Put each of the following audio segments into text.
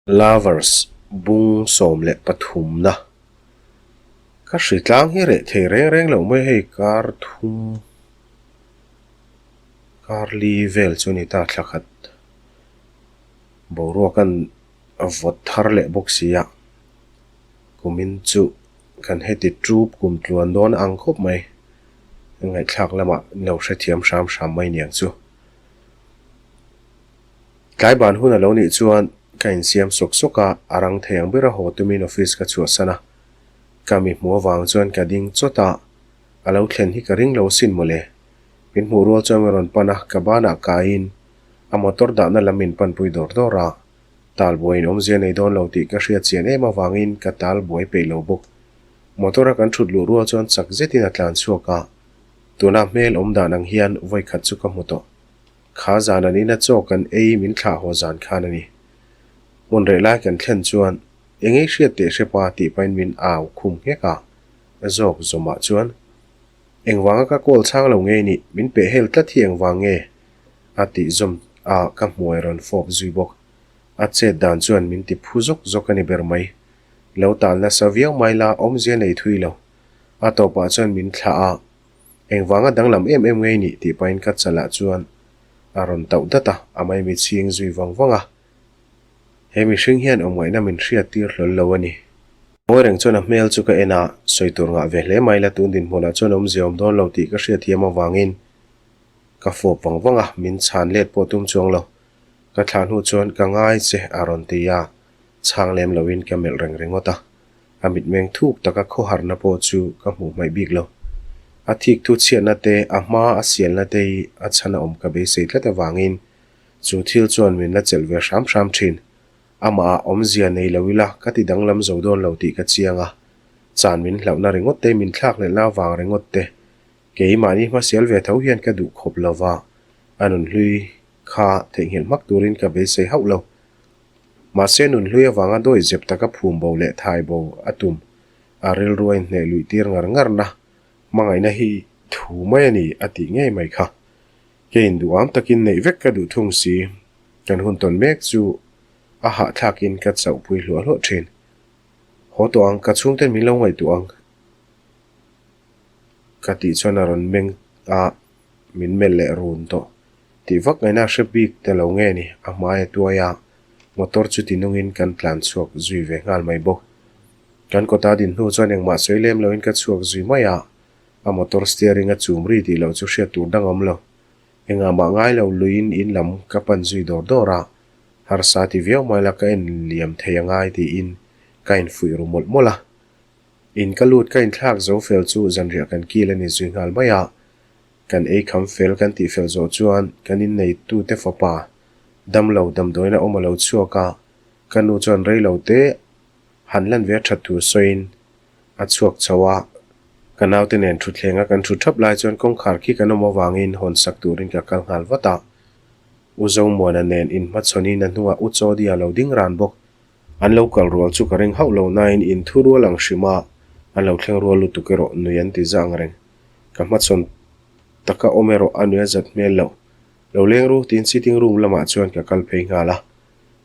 Lovers bung 13 na ka hri tlang hi reh thei reng reng loh mai hei kar thum kar li vel chu a ni ta thla khat boruak an a vawt thar leh bawk si a kumin chu kan heti tup kum tluan dawn a ang khawp mai ngaihthlak lamah lo hrethiam hram hram mai niang chu. Tlai ban hun a lo nih chuan ka insiam sawk sawk a, a rang thei ang ber a haw tumin office ka chhuahsan a. Ka mi hmuh avang chuan ka ding chawt a, a lo thlen hi ka ring lo asin mawle. Min hmuh rual chuan min rawn pan a, ka banah kaiin a motor dahna lam min panpui dawr dawr a. Tal buaiin awmzia nei dawn lo tih ka hriat chian em avangin ka tal buai peih lo bawk. Motor a kan thut luh rual chuan chak zetin a tlan chhuak a, tuna hmel awm dan ang hian vawikhat chu ka hmu tawh. Kha zan an ina chaw kan ei min thlah haw zan khan a ni. Hmun reh lai kan thlen chuan eng ei hriat teh hre pa tih pahin min au khum nghek a, zawk zawmah chuan Engvanga ka call chhang lo ngei nih, min peh hel tlat hi engvang nge? a tih zawm a ka hmuai rawn fawp zui bawk. A chet dan chuan min ti phu zawk zawk a ni ber mai. Lo tal nasa viau mai la awmzia nei thui lo. A tawpah chuan min thlah a, Engvanga danglam em em ngei nih tih pahin ka chalah chuan a rawn tauh dat a, a maimi chhing zui vang vang a. He mihring hian awmngaihna min hriat tir hlawl lo a ni. Ngawi reng chuan a hmel chu ka en a, sawi tur ngah ve hle mai la tun dinhmunah chuan awmzia awm dawn lo tih ka hriat thiam avangin ka fawp vang vang a, min chhan let pawh tum chuang lo. Ka thlah hnu chuan ka ngai che a rawn ti a, chhang lem loin ka melh reng ringawt a. A mitmeng thuk taka khawharna pawh chu ka hmuh hmaih bik lo. A thik thu chhiatna te, a hma a sialna te hi a chhan a awm ka beisei tlat avangin chu thil chuan min la chelh ve hram hram thin. Amah ah awmzia nei lo ila ka ti danglam zo dawn lo tih ka chiang a. Chan min hlauhna ringawt te, min thlakhlelhna avang ringawt te, keimahni hmasial ve tho hian ka duh khawp lo va, a nunhlui kha theihnghilh hmak turin ka beisei hauh lo. Mahse nunhlui avanga dawi zep taka phum bo leh thai bo a tum, a rilru a inhneh luih tir ngar ngar na, hmangaihna hi thu mai a ni a tih ngei mai kha. Keiin duham takin neih vek ka duh thung si, kan hun tawn mek chu a hahthlakin ka chauhpui hluah hluah thin. Haw tawh ang, ka chhungten min lo ngaihtuah ang ka tih chuan a rawn meng a, min melh leh run tawh. Tih vak ngaihna a hre bik ta lo nge ni, a hmai a tuai a, motor chu ti nungin kan tlan chhuak zui ve nghal mai bawk. Kan kawta din hnu chuan engmah sawi lem loin ka chhuak zui mai a, a motor steering a chum ri tih loh chu hriat tur dang awm lo. Engah mah ngai lo luiin in lam ka pan zui dawr dawr a, harsa ti viau mai la ka en liam thei a ngai tiin ka infuih ru mawlh mawlh a. In ka lut ka inthlak zo fel chu zanriah kan kil a ni zui nghal mai a, Kan ei kham fel kan tih fel zawh chuan kan inneitute fapa damlo damdawiin a awm a lo chhuak a, ka nu chuan rei lo te han lan ve a that thu sawiin a chhuak chho a, ka naute nen thutthleng a kan thu thap lai chuan kawngkhar khi kan awm avangin hawn sak turin ka kal nghal vat a, U Zomuana nen inhmachhawnin a hnungah U Chawdi a lo ding ran bawk. An lo kal rual chu ka ring hauh lo nain inthu rual ang hrim a, an lo thleng rual lutuk erawh nui an ti za ang reng. Ka hmachhawn taka awm erawh a nui a zat hmel loh. Lo leng ru tiin sitting room lamah chuan ka kal phei nghal a.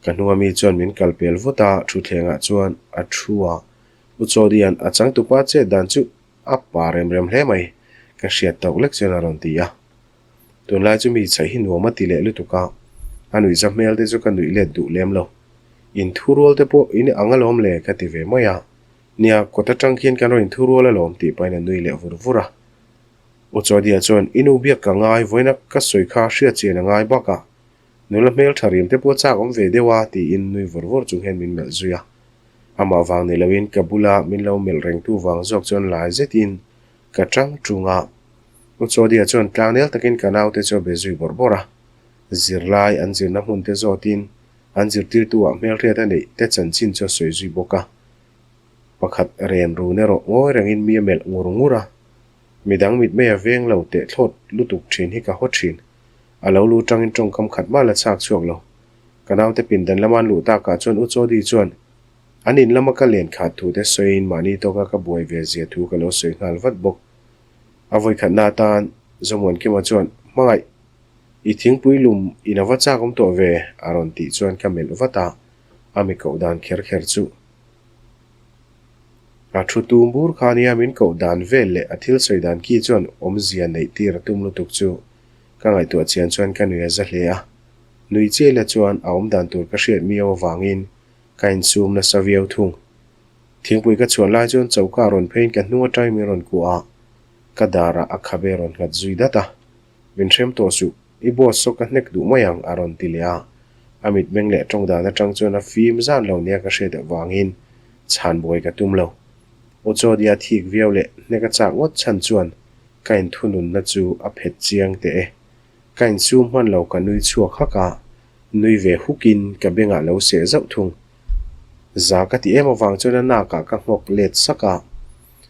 Ka hnunga mi chuan min kal pel vut a, thutthlengah chuan a thu a. U Chawdian a changtupa chet dan chu a pa rem rem hle mai, ka hriat tawk lek chuan a rawn ti a. Tunlai chu mi chhaih hi nuam a ti leh lutuk a, a nuihza hmel te chu ka nuih let duh lem lo. Inthurual te pawh in ang alawm le ka ti ve mai a. Nia, kawt atang khian kan rawn inthu rual alawm tih pahin a nui leh vur vur a. U Chawdia chuan, I nu biak ka ngai, vawiina ka sawi kha hriat chian a ngai bakah nula hmel tha riam te pawh chak awm ve deuh a tiin nui vur vur chung hian min melh zui a. Amah vang ni loin ka bula min lo melh rengtu vang zawk chuan lai zetin ka tang tung a. U Chawdia chuan tlangnel takin ka naute chu a be zui bawrh bawrh a. Zirlai an zirna hmun te zawtin an zirtirtu ah hmelhriat a neih te chanchin chu a sawi zui bawk a. Pakhat ren run erawh ngawi rengin mi a melh ngur ngur a, midang mitmei a veng lo teh thlawt lutuk thin hi ka haw thin. A lo lu tangin tawngkam khat mah la chhak chhuak lo. Ka naute pindan lama an luh takah chuan U Chawdi chuan an in lama ka len khat thu te sawiin mahni tawka ka buai ve zia thu ka lo sawi nghal vat bawk. A vawikhatna atan Zomuankima chuan, Hmangaih, i thingpui lum in a va chak awm tawh ve, a rawn tih chuan ka melh vat a. A mi koh dan kher kher chu a thu tum bur kha nia min koh dan vel leh a thil sawi dan ki chuan awmzia neih tir a tum lutuk chu ka ngaihtuah chian chuan ka nui a za hle a. Nui chiai la chuan a awm dan tur ka hriat miau avangin ka insum nasa viau thung. Thingpui ka chhuan lai chuan choka rawn pheiin ka hnung atangin min rawn kuah a, ka darah a khabe rawn nghat zui dat a. Min hrem tawh suh, i boss saw ka hnek duh mai ang a rawn ti leh a. A mitmeng leh tawng dan atang chuan a fim zan lo nia ka hriat avangin chhan buai ka tum lo. U Chawdia thik viau leh hnek a chak ngawt chhan chuan ka inthununna chu a phet chiang teh e. Ka insum hman lo ka nui chhuak hak a, nui ve hukin ka bengah lo seh zauh thung. Za ka ti em avang chuan a nakah ka nghawk let sak a,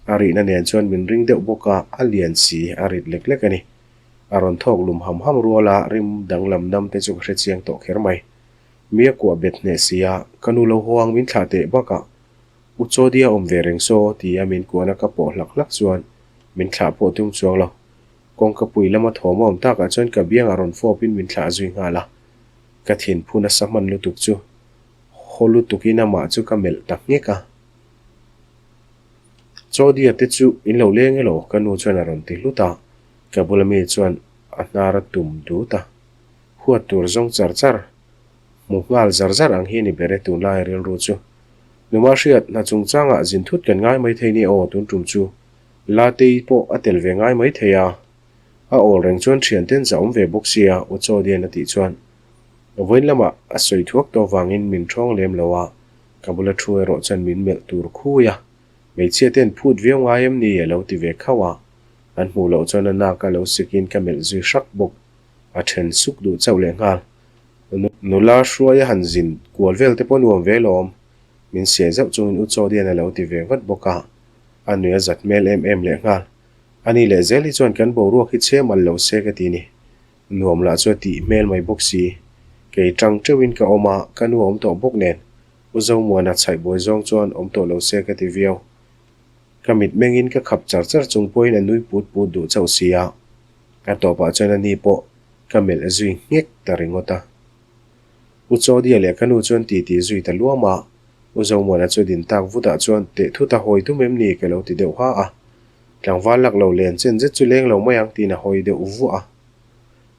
a rihna nen chuan min ring deuh bawk a, a lian si, a rit lek lek a ni. A rawn thawk lum ham ham rual a, rim danglam nam te chu ka hre chiang tawh kher mai. Mi a kuah bet hneh si a, ka nu lo haw ang min thlah teh bakah U Chawdia awm ve reng saw ti a min kuahna ka pawh hlak hlak chuan min thlah pawh tum chuang lo. Kawngka pui lama thawm a awm takah chuan ka biangah rawn fawpin min thlah zui nghal a, ka thinphu nasa hman lutuk chu haw lutukin amah chu ka melh ta nghek a. Chawdia te chu in lo leng elaw? ka nu chuan a rawn ti hlut a, ka bula mi chuan a hnar a tum dut a. Huat tur zawng char char, hmu nghal zar zar ang hi a ni ber e tunlai rilru chu. Numa hriat hna chungchangah zin thut kan ngai maithei nia aw tun tum chu. Latei pawh a tel ve ngai mai thei a, a awl reng chuan thianten za awm ve bawk sia U Chawdian a tih chuan vawiin lamah a sawi thuak tawh vangin min ṭhawng lem lo a, ka bula thu erawh chuan min melh tur khui a, hmeichhia ten phut viau ngai em ni a lo ti ve khauh a, an hmuh loh chuan a nak a lo sikin ka melh zui hrak bawk, a then suk duh chauh leh nghal. Nula hruai a han zin kual vel te pawh nuam ve lawm, min siai zauh chungin U Chawdian a lo ti ve vat bawk a. A nui a zat hmel em em leh nghal. A ni leh zel hi chuan kan boruak hi chhe mal lo se ka ti ni. Nuam lah chu a tih hmel mai bawk si. Kei tang teuhin ka awm a, ka nu a awm tawh bawk nen. U Zomuana chhaih buai zawng chuan awm tawh lo se ka ti viau. Ka mit mengin ka khap char char chung pawhin a nui put put duh chauh si a. A tawpah chuan a ni pawh ka melh zui nghek ta ringawt a. U Chawdia leh ka nu chuan titi zui ta luam a. U Zomuana chu din tak vutah chuan teh thut a hawi tum em ni ka lo ti deuh ha a. Tlangval lak lo len chen zet chu leng lo mai ang tiin a hawi deuh vuah a.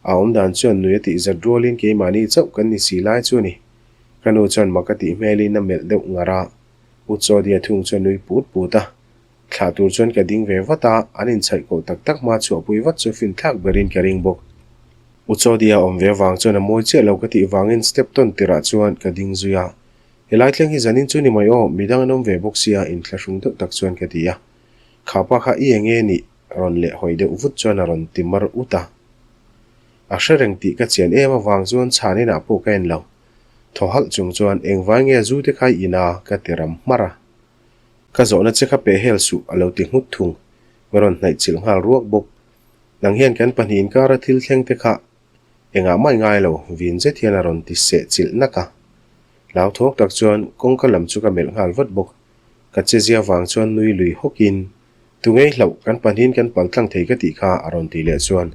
A awm dan chuan nui a tih zat rualin keimahni chauh kan ni si lai chu a ni. Ka nu chuan mak a tih hmelin a melh deuh ngar a. U Chawdia thung chuan nui put put a. Thlah tur chuan ka ding ve vat a, an inchhaih koh tak tak hma chhuahpui vat chu finthlak berin ka ring bawk. U Chawdia awm ve avang chuan a mawi chiah lo ka tih vangin step tawn tirah chuan ka ding zui a. Helai thleng hi zanin chu ni mai aw, midang an awm ve bawk sia inthlahrung deuh tak chuan ka ti a. Kha pa kha i enge nih? rawn leh hawi deuh vut chuan a rawn ti mar ut a. A hre reng tih ka chian em avang chuan chhan inah pawh ka en lo. Thaw halh chung chuan engvai nge zu te kha i in a? ka ti ram hmarh a. Ka zawhna che kha peh hel suh a lo ti nghut thung. Ka rawn hnaih chilh nghal ruak bawk. Nang hian kan pahnih inkara thil thleng te kha Engah mai ngai lo, vin zet hian a rawn ti seh chilh nak a. Hlauthawk tak chuan kawngka lam chu ka melh nghal vat bawk. Ka chezia vang chuan nui lui hawkin, Tu ngei hlauh, kan pahnihin kan pal tlang thei ka tih kha, a rawn ti leh chuan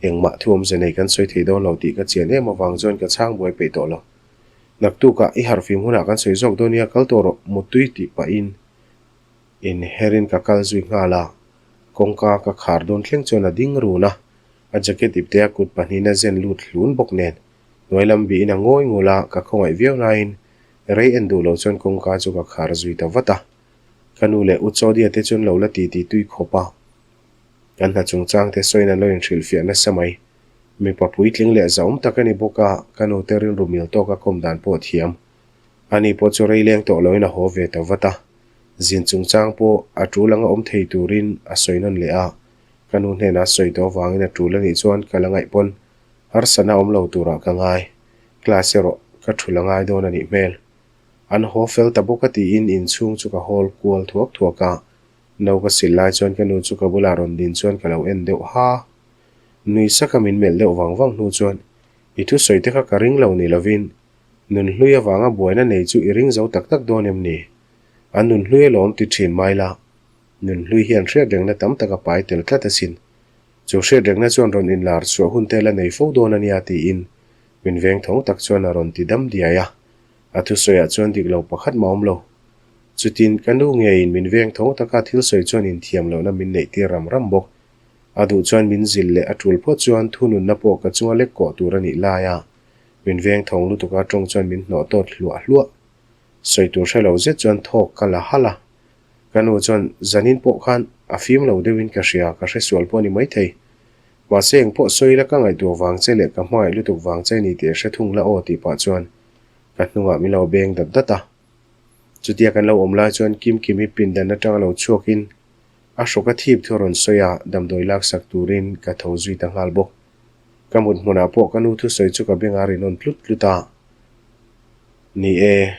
engmah thu awmze nei kan sawi thei dawn lo tih ka chian em avang chuan ka chhang buai peih tawh lo. Naktukah i harhfim hunah kan sawi zawk dawn nia kal tawh rawh, muttui tih pahin inherin ka kal zui nghal a. Kawngka ka khar dawn thleng chuan a ding run a. A jacket ipte a kut pahnihin a zen lut hlun bawk nen hnuai lam bihin a ngawi ngul a, ka khawngaih viau laiin rei en duh lo chuan kawngka chu ka khar zui ta vat a. Ka nu leh U Chawdia te chuan lo la ti ti tui khawp a, kan hna chungchang te sawiin an lo inhrilhfiah nasa mai. Mipa puitling leh zahawm tak a ni bawk a, ka nu te rilru mil tawk a kawm dan pawh a thiam. Ani pawh chu rei leng tawh loin a haw ve ta vat a, zin chungchang pawh a tul anga awm thei turin a sawi nawn leh a, Ka nu hnenah sawi tawh avangin a tul a nih chuan ka la ngaih pawn harsatna awm lo turah ka ngai. Class erawh ka thul a ngai dawn a nih hmel. An haw fel ta bawk a tiin inchhung chu ka hawl kual thuak thuak a. No ka sil lai chuan ka nu chu ka bulah rawn din chuan ka lo en deuh ha. Nui saka min melh deuh vang vang hnu chuan i thusawi te kha ka ring lo ni lovin nunhlui avanga buaina nei chu i ring zo tak tak dawn em ni? A nunhlui alawm ti thin mai la. Nunhlui hian hriatrengna tam tak a pai tel tlat asin. Chu hriatrengna chuan rawn inlar chhuah hun te la nei fo dawn a nia tiin min veng thawng tak chuan a rawn ti dam diai a. A thusawiah chuan dik lo pakhat mah awm lo. Chutin ka nu ngeiin min veng tho taka thil sawi chuan inthiam lohna min neih tir ram ram bawk. A duh chuan min zilh leh a tul phawt chuan thununna pawh ka chunga lek kawh tur a nih lai a, min veng thawng lutuka tawng chuan min hnawh tawt hluah hluah. Sawi tur hre lo zet chuan thawk ka la halh a. Ka nu chuan zanin pawh khan a fim lo deuhin ka hria, ka hre sual pawh a ni maithei. Mahse eng pawh sawi la ka ngaihtuah vang che leh ka hmangaih lutuk vang che a ni tih hre thung la aw tih pah chuan ka hnungah min lo beng dat dat a. Chutia kan lo awm lai chuan Kim Kimi pindan atanga lo chhuakin a hrawk a thip thu a rawn sawi a, damdawi laksak turin ka tho zui ta nghal bawk. Ka mut hmunah pawh ka nu thusawi chu ka bengah a rinawn tlut tlut a. Ni e,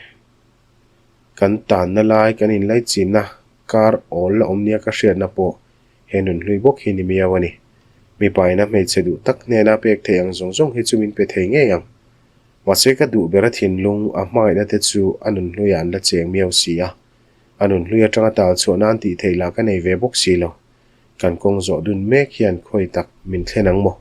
kan tanna lai kan inlaichinna kar awl la awm nia ka hriatna pawh he nunhlui bawk hi ni miau a ni. Mipa ina hmeichhe duh tak hnena pek theih ang zawng zawng hi chu min pe thei ngei ang. Mahse ka duh ber a thinlung, a hmangaihna te chu a nunhluiah an la cheng miau si a. A nunhlui atanga tal chhuah nan tih theih lah ka nei ve bawk si lo. Kan kawng zawh dun mek hian khawi tak min thlen ang maw?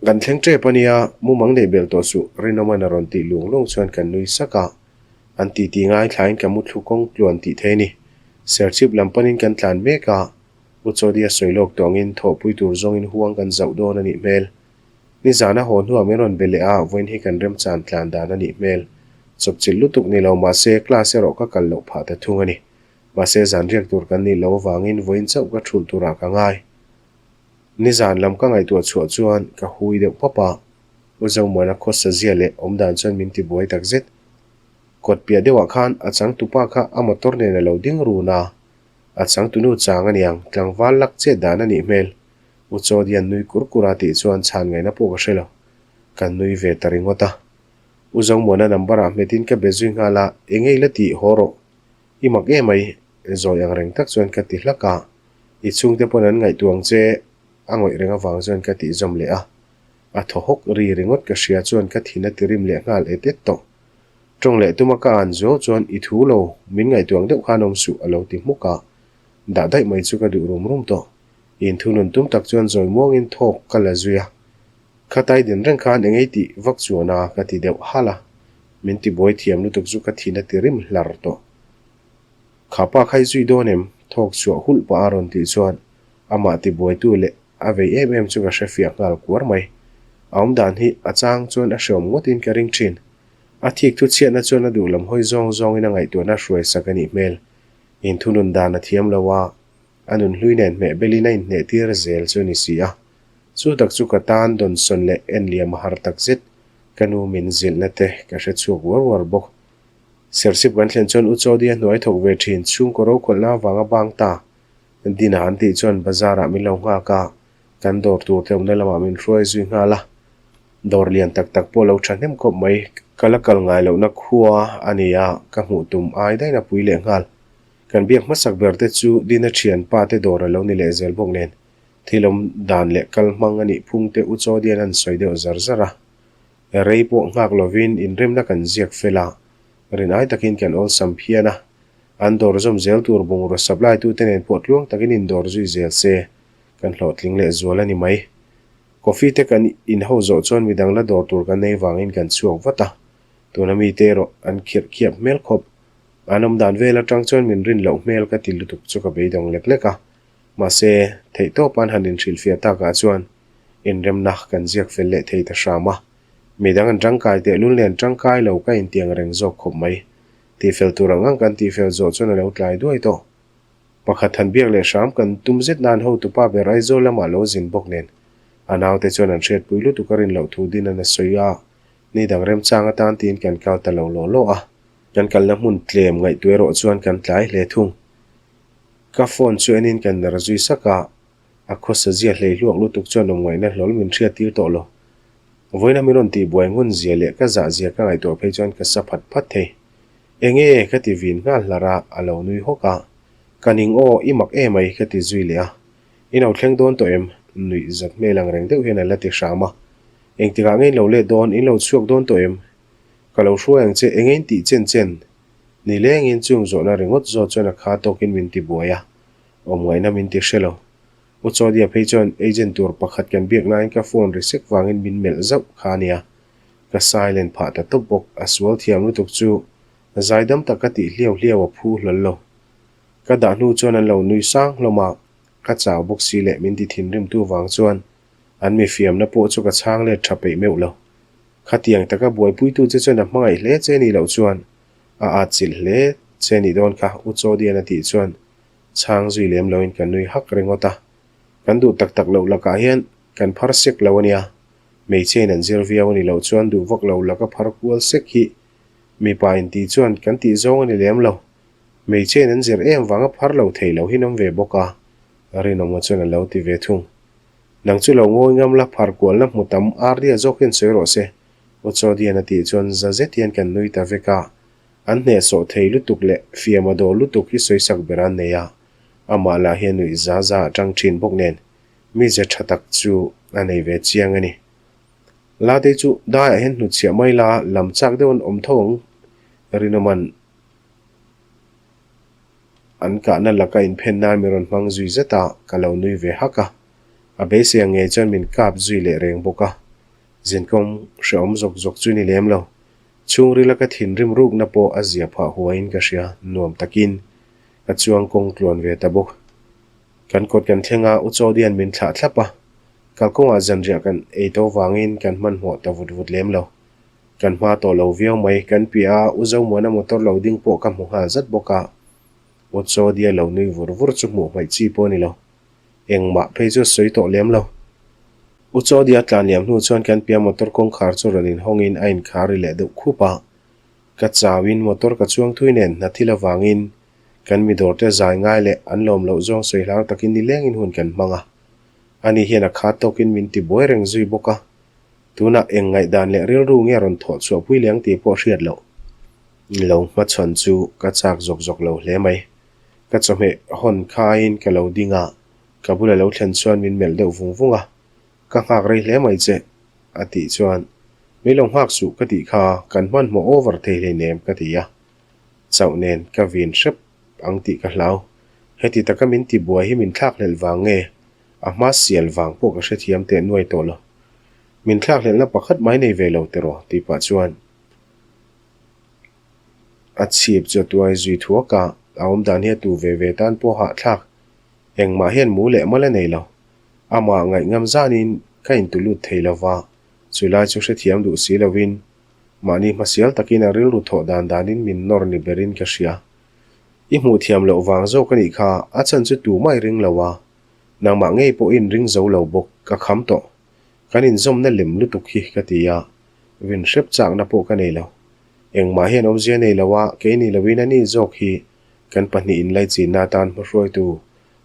Kan thleng tep a nia, mumang neih belh tawh suh, Rinawman a rawn tih lung lung chuan kan nui sak a. An titi ngaithlain ka muthlu kawng tluan tih thei a ni. Serchhip lam panin kan tlan mek a. U Chawdia sawi lawk tawh angin thawhpui tur zawngin huang kan zauh dawn a nih hmel. Nizan a haw hnuah min rawn be leh a, vawiin hi kan remchan tlan dan a nih hmel. Chawpchilh lutuk ni lo mahse class erawh ka kal loh phah ta thung a ni. Mahse zan riak tur kan nih loh avangin vawiin chauh ka thulh turah ka ngai. Nizan lam ka ngaihtuah chhuah chuan ka hui deuh pap a, U Zomuana khawsa zia leh awmdan chuan min tibuai takzet. Kawt piah deuhah khan a changtupa kha a motor nen a lo ding run a, A changtunu chang a niang, tlangval lak chet dan a nih hmel. U Chawdian nui kur kur a tih chuan chhan ngaihna pawh ka hre lo. Kan nui ve ta ringawt a. U Zomuana number ah hmetin ka be zui nghal a, eng nge i la tih haw rawh. I mak em mai, zawi ang reng tak chuan ka ti hlak a. I chhungte pawn an ngaihtuah ang che a ngawih reng avang chuan ka tih zawm leh a. A thaw hawk ri ringawt ka hria chuan ka thin a ti rim leh nghal et et tawh. Tawng leh tuma ka an zuau chuan i thu lo, min ngaihtuah ang deuh khan awm suh a lo ti hmuk a. Dah daih mai chu ka duh rum rum tawh. In thu nun tum tak chuan zawi muangin thawk ka la zui a. Khatai din reng khan eng ei tih vak chuan a ka ti deuh halh a. Min ti buai thiam lutuk chu ka thin a ti rim hlar tawh. Kha pa kha i zui dawn em? Thawk chhuah hulh pah a rawn tih chuan amah ti buaitu leh a vei em em chu ka hrefiah nghal kuar mai. A awmdan hi a chang chuan a hreawm ngawtin ka ring thin. A thik thu chhiatna chuan a duh lam hawi zawng zawngin a ngaihtuahna hruai sak a nih hmel. Inthunun dan a thiam lo a, a nunhlui nen hmeh belin a inhneh tir zel chu a ni si a. Chu tak chu ka tan dawnsawn leh enliam a har tak zet. Ka nu min zilhna te ka hre chhuak uar uar bawk. Serchhip kan thlen chuan U Chawdi a hnuai thawk ve thin chhungkaw rokhawlhna avanga bang ta. Dina an tih chuan bazar ah min lo nghak a, kan dawr tur te awmna lamah min hruai zui nghal a. Dawr lian tak tak pawh lo thahnem khawp mai. Ka la kal ngai lohna khua a ni a, ka hmuh tum ai daih na pui leh nghal. Kan biak hmasak ber te chu Dina thianpa te dawr a lo ni leh zel bawk nen. Thil awm dan leh kal hmang a nih phung te U Chawdian an sawi deuh zar zar a. Rei pawh nghak lovin inremna kan ziak fel a, rinai takin kan awlsam phian a. An dawr zawm zel tur bungraw supply tute nen pawh tluang takin indawr zui zel se, kan hlawhtling leh zual a ni mai. Coffee te kan inho zawh chuan midang la dawr tur kan nei vangin kan chhuak vat a, tuna mite erawh an khirh khiap hmel khawp. An awm dan vel atang chuan min rin loh hmel ka ti lutuk chu ka beidawng lek lek a, mahse theihtawp an han inhrilhfiah takah chuan inremna kan ziak fel leh thei ta hram a, midang an tangkai tehlul nen tangkai lo ka intiang reng zawk khawp mai. Tihfel tur ang ang kan tihfel zawh chuan a lo tlai duai tawh. Pakhat han biak leh hram kan tum zet nan hotupa ber Aizawl lamah lo zin bawk nen a naute chuan an hriatpui lutuk a rin loh thu din an a sawi a, ni dang remchang atan tiin kan kal ta lo law law a. Kan kalna hmun tlem ngaihtuah erawh chuan kan tlai hle thung. Ka phone chu enin kan ner zui sak a, a khawsa zia hlei hluak lutuk chuan awm ngaihna hlawl min hriattir tawh lo. Vawiina min rawn tihbuai ngun zia leh ka zah zia ka ngaihtuah phei chuan ka sa phat phat thei. Enge? ka ti vin nghal hlar a, a lo nui hawk a. Ka ning aw, i mak emai ka ti zui leh a. I lo thleng dawn tawh em? Nuih zat hmel ang reng deuh hian a la ti hram a. Engtikah nge in lo let dawn, in lo chhuak dawn tawh em? Ka lo hruai ang che, enge in tih chen chen? Ni lengin chung zawhna ringawt zawt chuan a kha tawkin min ti buai a, awm ngaihna min ti hre lo. U Chawdia phei chuan agent tur pakhat kan biak laiin ka phone ri sek vangin min melh zauh kha a nia. Ka silent phah ta tawp bawk, a sual thiam lutuk chu zaidam taka tih hliau hliau a phu hlawl lo. Ka dah hnu chuan an lo nui sang hlawm a, ka chau bawk si leh min ti thinrimtu vang chuan an mi fiamna pawh chu ka chhang let tha peih meuh lo. Khatiang taka buaipuitu che chuan a hmangaih hle che nih loh chuan a atchilh hle che nih dawn kha U Chawdian a tih chuan chhang zui lem loin ka nui hak ringawt a. Kan duh tak tak loh lakah hian kan phar sek lo a nia. Hmeichhe in an zir viau a ni loh chuan duh vak lo laka phar kual sek hi mipa in tih chuan kan tih zawng a ni lem lo. Hmeichhe in an zir em vanga phar lo thei lo hi an awm ve bawk a, Rinawma chuan a lo ti ve thung. Nang chu lo ngawi ngam la phar kualna hmu tam Ardia zawk hian sawi rawh se, U Chawdian a tih chuan za zet hian kan nui ta vek a. An hnehsawh thei lutuk leh fiam a dawl lutuk hi sawisak ber an nei a, amah lah hian nuih za za a tang thin bawk nen Mize tha tak chu a nei ve chiang a ni. Latei chu daiah hian hnutchhiah mai la, lam chak deuh an awm tho ang. Rinawman an kahna laka inphen nan min rawn hmang zui zet a, ka lo nui ve hak a. A beisei ang ngei chuan min kap zui leh reng bawk a. Zinkawng hrehawm zawk zawk chu ni lem lo. Chhungrila ka thinrim rukna pawh a zia phah huaiin ka hria, nuam takin ka chuang kawng tluan ve ta bawk. Kan kawt kan thleng a, U Chawdian min thlah thlap a. Kalkawngah zanriah kan ei tawh vangin kan hmanhmawh ta vut vut lem lo. Kan hma tawh lo viau mai, kan piah a, U Zomuana motor lo ding pawh ka hmu nghal zat bawk a. U Chawdia lo nui vur vur chu hmuh hmaih chi pawh a ni lo. Engmah phei chu a sawi tawh lem lo. U Chawdia tlan liam hnu chuan kan piah motor kawngkhar chu rawn inhawngin a inkhar ri leh deuh khup a. Ka chauin motor ka chuang thui nen hna thil avangin Kan mi dawrte zai ngai leh an lawm loh zawng sawi hlau takin nilengin hun kan hmang a. Ani hian a khat tawkin min ti buai reng zui bawk a. Tunah eng ngaihdan leh rilru nge rawn thawh chhuahpui leng tih pawh hriat loh. Lo hmachhawn chu ka chak zawk zawk lo hle mai. Ka chawhmeh hawn khaiin ka lo ding a, ka bula lo thlen chuan min melh deuh vung vung a. Ka nghak rei hle mai che, a tih chuan, Min lo nghak suh ka tih kha kan hmanhmawh over thei hleinem ka ti a. Chauh nen ka vin hrep ang tih ka hlau. Heti taka min ti buai hi min thlakhlelh vang nge? A hma sial vang pawh ka hrethiam teh nuai tawh lo. Min thlakhlelhna pakhat mai nei ve lo tiraw? tih pah chuan a chhip chu a tuai zui thuak a, a awmdan hi a tu ve ve tan pawh hahthlak. Engmah hian mu leh mal a nei lo. Amah ngaihngam zanin ka intu lut thei lo va, chulai chu hrethiam duh si lovin Mahni hmasial takin a rilru thawh dan danin min nawr ni berin ka hria. I hmuh thiam loh vang zawk a nih kha, a chhan chu tumah i ring lo a, nangmah ngei pawhin ring zo lo bawk, ka kham tawh. Kan inzawmna lem lutuk hi ka ti a, vin hrep chakna pawh ka nei lo. Engmah hian awmzia nei lo a, kei ni loin a ni zawk hi kan pahnih inlaichinna atan hmahruaitu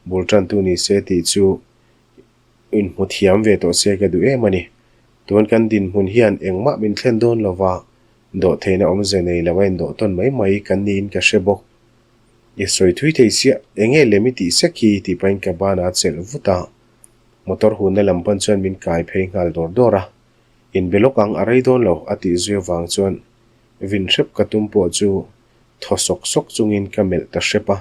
bul tantu ni se tih chu Inhmu thiam ve tawh se ka duh em a ni. Tun kan dinhmun hian engmah min thlen dawn lo va, dawhtheihna awmze nei lo a indawh tawn mai mai kan niin ka hre bawk. I sawi thui thei chiah, enge lem i tih sek hi tih pahin ka ban a chelh vut a. Motor hunna lam pan chuan min kai phei nghal dawr dawr a. Inbe lawk ang a rei dawn lo a tih zui avang chuan vin hrep ka tum pawh chu thaw sawk sawk chungin ka melh ta hrep a.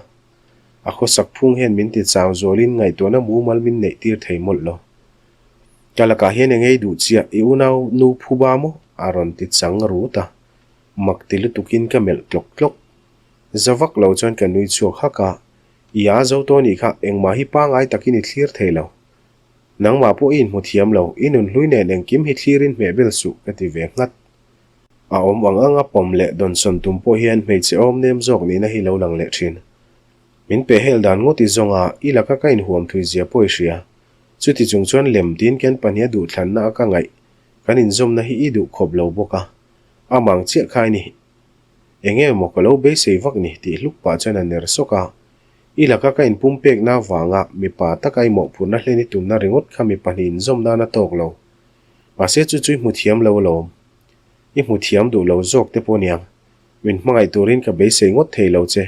A khawsak phung hian min ti chau zualin ngaihtuahna mumal min neih tir thei mawlh lo. Ka lakah hian eng ei duh chiah i unau nu phuba maw? a rawn ti chang rut a. Mak ti lutukin ka melh tlawk tlawk. Za vak lo chuan ka nui chhuak hak a, I a zo tawh anih kha engmah hi pangai takin i thlir thei lo. Nangmah pawh i inhmu thiam lo, i nunhlui nen engkim hi thlirin hmeh bel suh ka ti ve nghat. A awm ang anga pawm leh dawnsawn tum pawh hian hmeichhe awm nem zawk nihna hi lo lang leh thin. Min pe hel dan ngawt i zawng a, i laka ka inhuam thui zia pawh i hria. Chuti chung chuan lem tiin ken pahniha duhthlanna a ka ngaih, kan inzawmna hi i duh khawp lo bawk a. Amang chiah kha i ni. Eng nge maw ka lo beisei vak ni tih hluk pah chuan a ner sawk a. I laka ka inpumpekna avanga mipa taka i mawhphurhna hlen i tumna ringawt kha mi pahnih inzawm nan a tawk lo. Mahse chu chu i hmu thiam lo alawm. I hmu thiam duh lo zawk te pawh niang. Min hmangaih turin ka beisei ngawt thei lo che.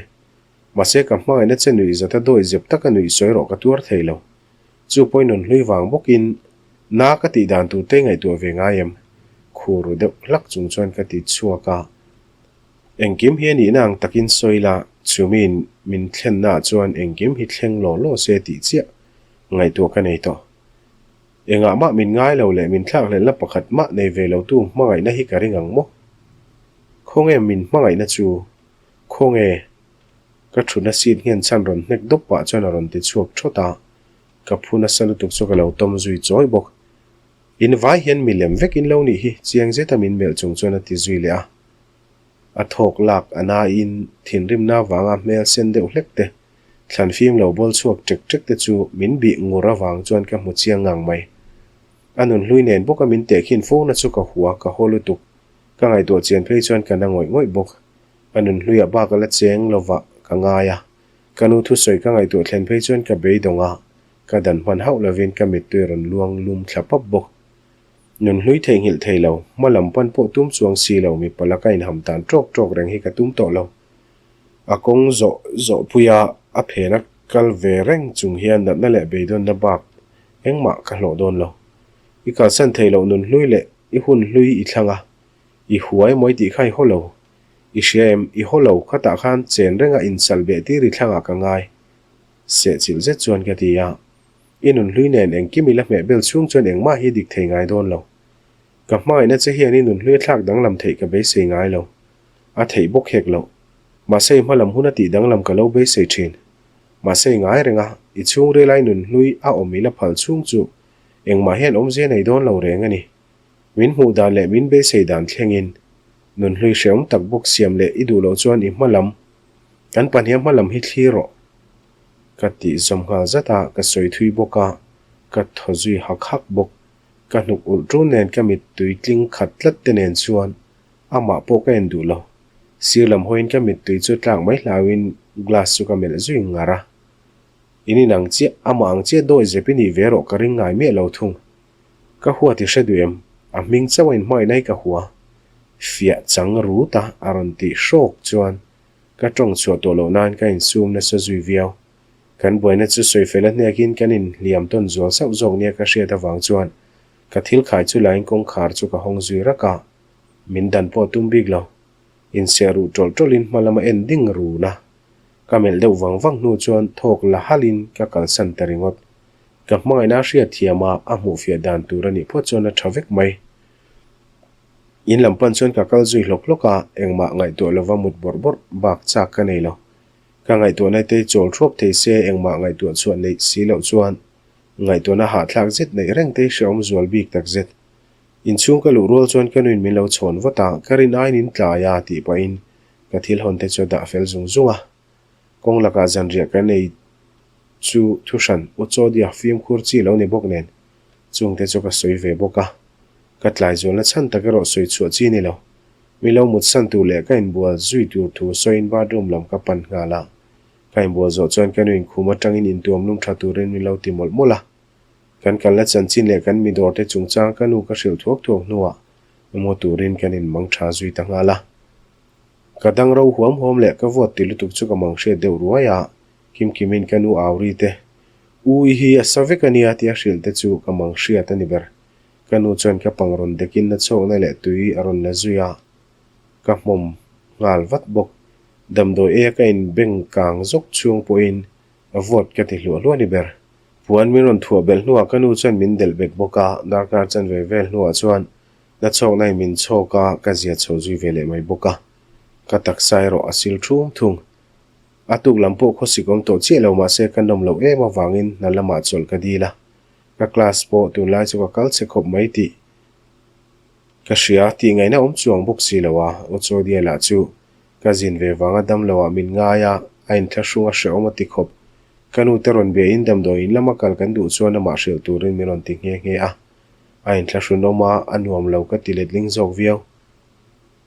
Mahse ka hmangaihna che nuih zata dawi zep taka nuih sawi rawh ka tuar thei lo. Chu pawhin rawn hlui vang bawkin na ka tih dan tur te ngaihtuah ve ngai em? Khur ru deuh hlak chung chuan ka ti chhuak a. Engkim hi a nihna ang takin sawi la, chumiin min thlennaah chuan engkim hi thleng law law se tih chiah ngaihtuah ka nei tawh. Engah mah min ngai lo leh min thlakhlelhna pakhat mah nei ve lotu hmangaihna hi ka ring ang maw? Khawnge min hmangaihna chu? Khawnge? Ka thutna seat nghen chhan rawn hnek dawp pah chuan a rawn ti chhuak thawt a, ka phu nasa lutuk chu ka lo tawm zui chawi bawk. In vai hian milem vek in lo nih hi chiang zeta min melh chung chuan a ti zui leh a. A thawk lak a naiin thinrimna avanga hmel sen deuh hlek te, thlan fim lo bawl chhuak ṭek ṭek te chu min bih ngur avang chuan ka hmu chiang ngang mai. A nunhlui nen bawka min tehkhin fo na chu ka hua ka haw lutuk. Ka ngaihtuah chian phei chuan ka na ngawih ngawih bawk. A nunhluiah bak a la cheng lovah ka ngai a. Ka nu thusawi ka ngaihtuah thlen phei chuan ka beidawng a, ka dan hman hauh lovin ka mittui rawn luang lum thla pap bawk. Nunhlui theihnghilh thei lo, hma lam pan pawh tum chuang si lo mipa laka inham tan ṭawk ṭawk reng hi ka tum tawh lo. A kawng zawh zawh puia a phena kal ve reng chung hian natna leh beidawnna bak engmah ka hlawh dawn lo. I kalsan thei loh nunhlui leh i hun hlui i thlang a, i huai mawi tih kha i haw lo. I hria em, i haw lo, khatah khan chen renga insalh beh tir i thlangah ka ngai. Sehchilh zet chuan ka ti a. I nunhlui nen engkim i la hmeh bel chhung chuan engmah hi dik thei ngai dawn lo. Ka hmangaihna che hian i nunhlui a thlak danglam theih ka beisei ngai lo. A theih bawk hek loh. Mahse i hmalam hun a tih danglam ka lo beisei thin. Mahse i ngai reng a, i chhungril a i nunhlui a awm i la phal chhung chu engmah hian awmzia nei dawn lo reng a ni. Min hmuh dan leh min beisei dan thlengin nunhlui hrehawm tak bawk siam leh i duh loh chuan i hmalam, kan pahniha hmalam hi thlir rawh. Ka tih zawm nghal zat a, ka sawi thui bawk a, ka thaw zui hak hak bawk. Ka hnuk ulh ṭun nen ka mittui tling khat tlat te nen chuan amah pawh ka en duh lo. Sir lam hawiin ka mittui chu tlak mai hlauin glass chu ka melh zui ngar a. In inang chiah, amah ang chiah dawi zep i nih ve rawh ka ring ngai miah lo thung. Ka hua ti hre duh em? A hming chauh a inhmangaihna hi ka hua. Fiah chang rut a a rawn tih hrawk chuan Ka tawng chhuah tawh loh nan ka insum nasa zui viau. Kan buaina chu sawifel a hnekin kan inhliam tawn zual sauh zawk nia ka hriat avang chuan ka thil khai chu lain kawngkhar chu ka hawng zui rak a, min dan pawh tum bik lo. Inseh ruh tawlh tawlhin hma lama en ding run a. Ka melh deuh vang vang hnu chuan thawk la halhin ka kalsan ta ringawt. Ka hmangaihna a hriat thiam a, a hmuhfiah dan tur a nih phawt chuan a tha vek mai. In lam pan chuan ka kal zui hlawk hlawk a, engmah ngaihtuah lova mut bawrh bawrh bak chak ka nei lo. Ka ngaihtuahna te chawl thuap thei se engmah ngaihtuah chhuah neih si loh chuan ngaihtuahna hahthlak zet neih reng te hi hrehawm zual bik tak zet. Inchhung ka luh rual chuan ka nuin min lo chhawn vat a, ka rin aiin in tlai a tih pahin ka thil hawn te chu a dah fel zung zung a. Kawng lakah zanriah kan ei chu thuhran U Chawdia fimkhur chi lo ni bawk nen chungte chu ka sawi ve bawk a. Ka tlai zualna chhan tak erawh sawi chhuah chi ni lo. Mi lo mutsan tur leh ka inbual zui tur thu sawiin bathroom lam ka pan nghal a. Ka inbual zawh chuan ka nu inkhum atangin intuam lum tha turin min lo ti mawlh mawlh a. Kan kalna chanchin leh kan mi dawrte chungchang ka nu ka hrilh thuak thuak hnuah emaw turin kan inmang tha zui ta nghal a. Ka dang ro huam huam leh ka vawt ti lutuk chu ka mang hriat deuh ruai a, Kimkimin ka nu au ri te, U i hi a sa vek a nia tia hrilh te chu ka mang hriat a ni ber. Ka nu chuan ka pang rawn dekin na chhuakna leh tui a rawn la zui a, ka hmawm nghal vat bawk. Damdawi eia ka inbeng kang zawk chhung pawhin a vawt ka ti hluah hluah ni ber. Puan min rawn thuah belh hnuah ka nu chuan min delh bet bawk a, darkar chanve vel hnuah chuan na chhawkna in min chhawk a, ka zia chho zui ve leh mai bawk a. Ka taksa erawh a sil thum thung. A tuk lam pawh khawsik awm tawh chiah lo mahse ka nawm loh em avangin hna lamah chawlh ka dil a. Ka class pawh tunlai chu ka kal che khawp mai tih ka hria tih ngaihna awm chuang bawk si lo a, Ochodia lah chu ka zin ve vanga damlo ah min ngai a, a inthlahrung a hrehawm a ti khawp. Ka nu te rawn bia in damdawi in lama kal kan duh chuan amah hrilh turin min rawn ti nghe nghe a, a inthlahrun awm a, a nuam lo ka ti letling zawk viau.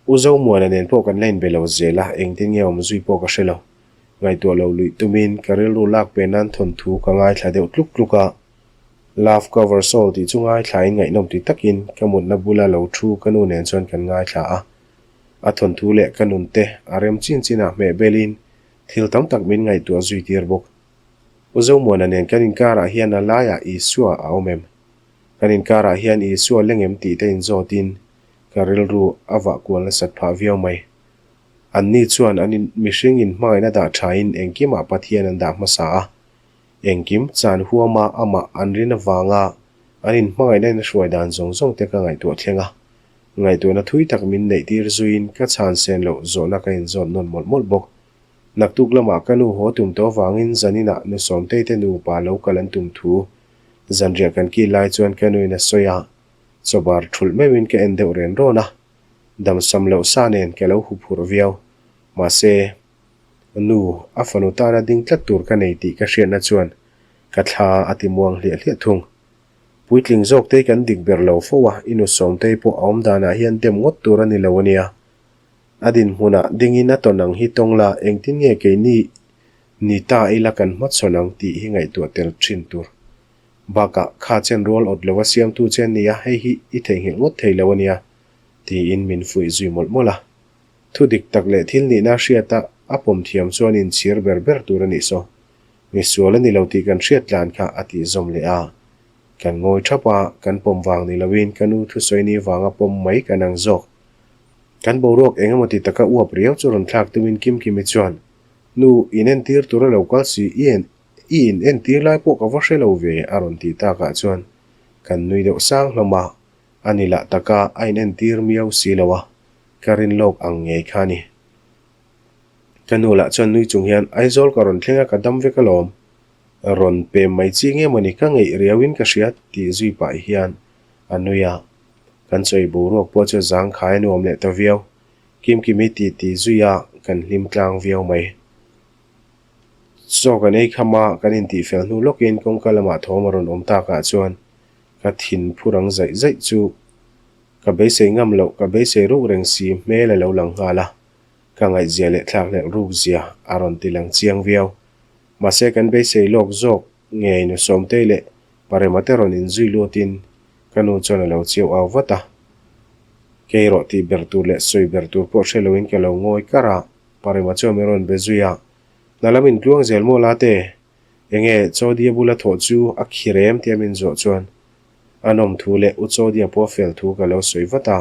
U Zomuana nen pawh kan la inbe lo zel a, engtin nge awm zui pawh ka hre lo. Ngaihtuah lo luih tumin ka rilru lak pe nan thawnthu ka ngaithla deuh tluk tluk a. Love Covers All tih chu ngaithlain ngaihnawm ti takin ka mutna bula lo thu ka nu nen chuan kan ngaithla a. A thawnthu leh ka nun te a rem chin chinah hmeh belin thil tam tak min ngaihtuah zui tir bawk. U Zomuana nen kan inkarah hian a laiah Isua a awm em? Kan inkarah hian Isua leng em tih te inzawtin ka rilru a vah kual nasat phah viau mai. Anni chuan an in mihring in hmangaihna dah thain engkimah Pathian an dah hmasa a. Engkim chan huama amah an rin avanga An inhmangaihna in a hruai dan zawng zawng te ka ngaihtuah thleng a. Ngaihtuahna thui tak min neih tir zuiin ka chhan sen loh zawhna ka inzawt nawn mawlh mawlh bawk. Naktuk lamah ka nu haw tum tawh avangin zaninah nu Sawmtei te nupa lo kal an tum thu zanriah kan kil lai chuan ka nuin a sawi a, chawbar thulh meuhin ka en deuh ren rawn a. Damsam loh sa nen ka lo huphurh viau. Mahse, nu, a fanu tana ding tlat tur ka nei tih ka hriatna chuan ka thla a ti muang hliah hliah thung. Puitling zawk te kan dik ber lo fo a, i nu Sawmtei pawh a awm danah hian dem ngawt tur a ni lo a nia. A dinhmunah dingin a tawn ang hi tawng la, engtin nge keini ni ta ila kan hmachhawn ang tih hi ngaihtuah tel thin tur. Bakah, kha chen rual awt lova siamtu che an ni a, hei hi i theihnghilh ngawt thei lo a nia, tiin min fuih zui mawlh mawlh a. Thu dik tak leh thil nihna hriata a pawm thiam chuan inchhir ber ber tur a nih saw. Misual a ni lo tih kan hriat tlan kha a tih zawm leh a. Kan ngawi thap a, kan pawm vang ni loin ka nu thusawi ni vanga pawm mai kan ang zawk. Kan boruak eng emaw ti taka uap riau chu rawn thlak tumin Kimkimi chuan, Nu, in entir tur a lo kal si, i en i in entir lai pawh ka va hre lo ve a rawn tih takah chuan kan nui deuh sang hlawm a, a ni lah taka a in entir miau si lo a, ka rin lawk ang ngei kha a ni. Ka nu lah chuan nui chung hian Aizawl ka rawn thleng a ka dam vek alawm. Rawn pem mai chi nge mawni ka ngeih riauin ka hria tih zui pah hian a nui a. Kan chawi boruak pawh chu zangkhai a nuam leh ta viau. Kimkimi ti ti zui a kan hlim tlang viau mai. Chaw kan ei kham a kan intih fel hnu lawkin kawngka lamah thawm a rawn awm takah chuan ka thin phur ang zaih zaih chu ka beisei ngam loh ka beisei ruk reng si hmel a lo lang nghal a. Ka ngaihzia leh thlakhlelh rukzia a rawn ti lang chiang viau. Mahse kan beisei lawk zawk ngei nu Sawmtei leh Parema te rawn inzui lutin ka nu chuan a lo chiau au vat a. Kei erawh tih ber tur leh sawi ber tur pawh hre loin ka lo ngawi kar a, Parema chuan min rawn be zui a, Hna lam intluang zel maw la te? Enge Chawdia bula thawh chu a khi rem tia min zawh chuan a nawm thu leh U Chawdia pawh a fel thu ka lo sawi vat a.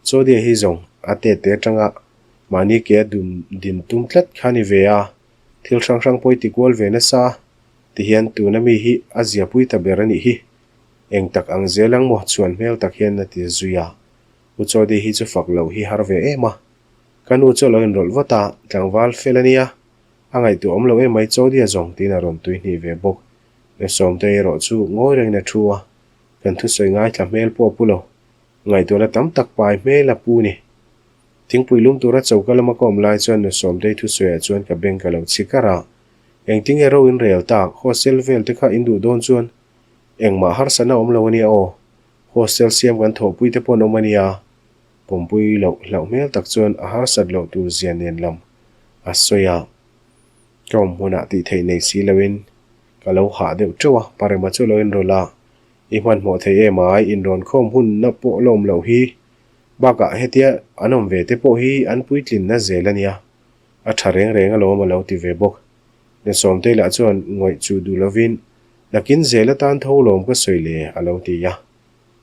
Chawdia hi zawng a tet te atanga mahni ke a dum din tum tlat kha ni ve a, thil hrang hrang pawh i ti kual ve nasa a, tihian tuna mi hi a ziapui ta ber a nih hi. Eng tak ang zel ang maw chuan hmel tak hian a ti zui a, U Chawdia hi chu fak loh hi har ve em a. Ka nu chu a lo inrawlh vat a, tlangval fel a nia, a ngaihtuah awm lo em mai Chawdia zawng tiin a rawn tui hnih ve bawk. Nu Sawmte erawh chu ngawi rengin a thu a, kan thusawi ngaithla hmel pawh a pu lo. Ngaihtuahna tam tak pai hmel a pu ni. Thingpui lum tura choka lama ka awm lai chuan nu Sawmtei thusawiah chuan ka beng ka lo chhi kar a. Engtinge ro in rel tak, hostel vel te kha in duh dawn chuan engmah harsatna awm lo a nia aw. Hostel siam kan thawhpui te pawh an awm a nia. Pawmpui loh hlauh hmel tak chuan a harsat loh tur zia nen lam a sawi a. Ka awm hmunah tih theih nei si loin ka lo hah deuh teuh a, Parema chu lo inrawlh a. I hmanhmawh thei em ai, inrawn khawm hunna pawh la awm loh hi. Bakah hetia an awm ve te pawh hi an puitlinna zel a nia. A tha reng reng alawm a lo ti ve bawk. Nesawmtei lah chuan ngawih chu duh lovin, Nakin zel atan tho lawm ka sawi le a lo ti a.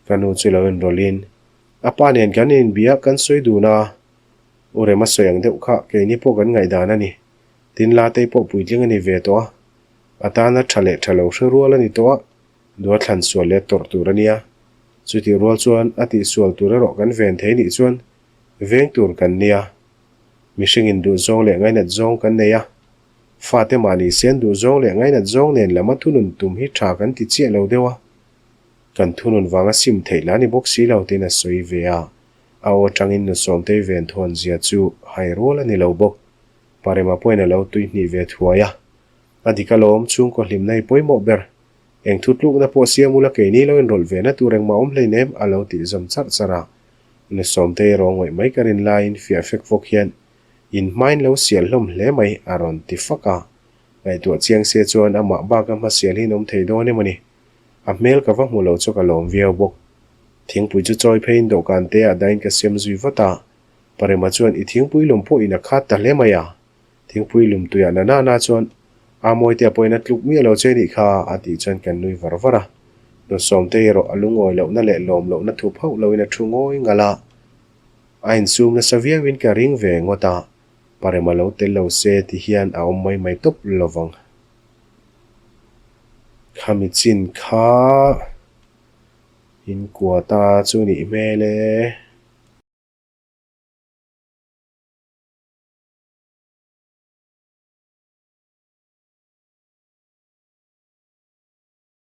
Ka nu chu lo inrawlhin, A pa nen kan inbia kan sawi dun a, U Rema sawi ang deuh kha keini pawh kan ngaihdan a ni. Tin Latei pawh puitling a ni ve tawh a, a tana tha leh tha lo hre rual a ni tawh a, Dua thlan sual leh tawrh tur a nia. Chutih rual chuan a tihsual tur erawh kan ven thei nih chuan veng tur kan nia. Mihringin duhzawng leh ngainat zawng kan nei a. Fate mahni sen duhzawng leh ngainat zawng nen lama thunun tum hi tha kan ti chiah lo deuh a. Kan thunun vanga sim theih lah ni bawk si lo tiin a sawi ve a. A aw atangin nu Sawmtei ven thawn zia chu hai rual a ni lo bawk. Parema pawhin a lo tuihnih ve thuai a. A dik alawm, chhungkaw hlimna hi pawimawh ber. Eng thu tlukna pawh siam ula keini lo inrawlh ve na tur engmah awm hleinem a lo tih zawm charh charh a. Nu Sawmtei erawh ngawih mai ka rin laiin fiah fek fawk hian in hmain lo sial hlawm hle mai a rawn ti fak a. Ngaihtuah chiang se chuan amah baka hmasial hi in awm thei dawn emaw ni. A hmel ka va hmu lo chu ka lawm viau bawk. Thingpui chu chawi pheiin dawhkan te ah dahin ka siam zui vat a. Parema chuan i thingpui lum pawh in a khat ta hle mai a. Thingpui lum tuiah na na na chuan a Mawitea pawhin a tluk miah lo che nih kha a tih chuan kan nui var var a. Nu Sawmtei erawh a lungawi lohna leh lawm lohna thup hauh loin a thu ngawi ngalh a. A insum nasa viauin ka ring ve ngawt a, Parema lo tel lo se ti hian a awm mai mai tawp lovang. Khami chin kha. In kua ta chu nih hmel e.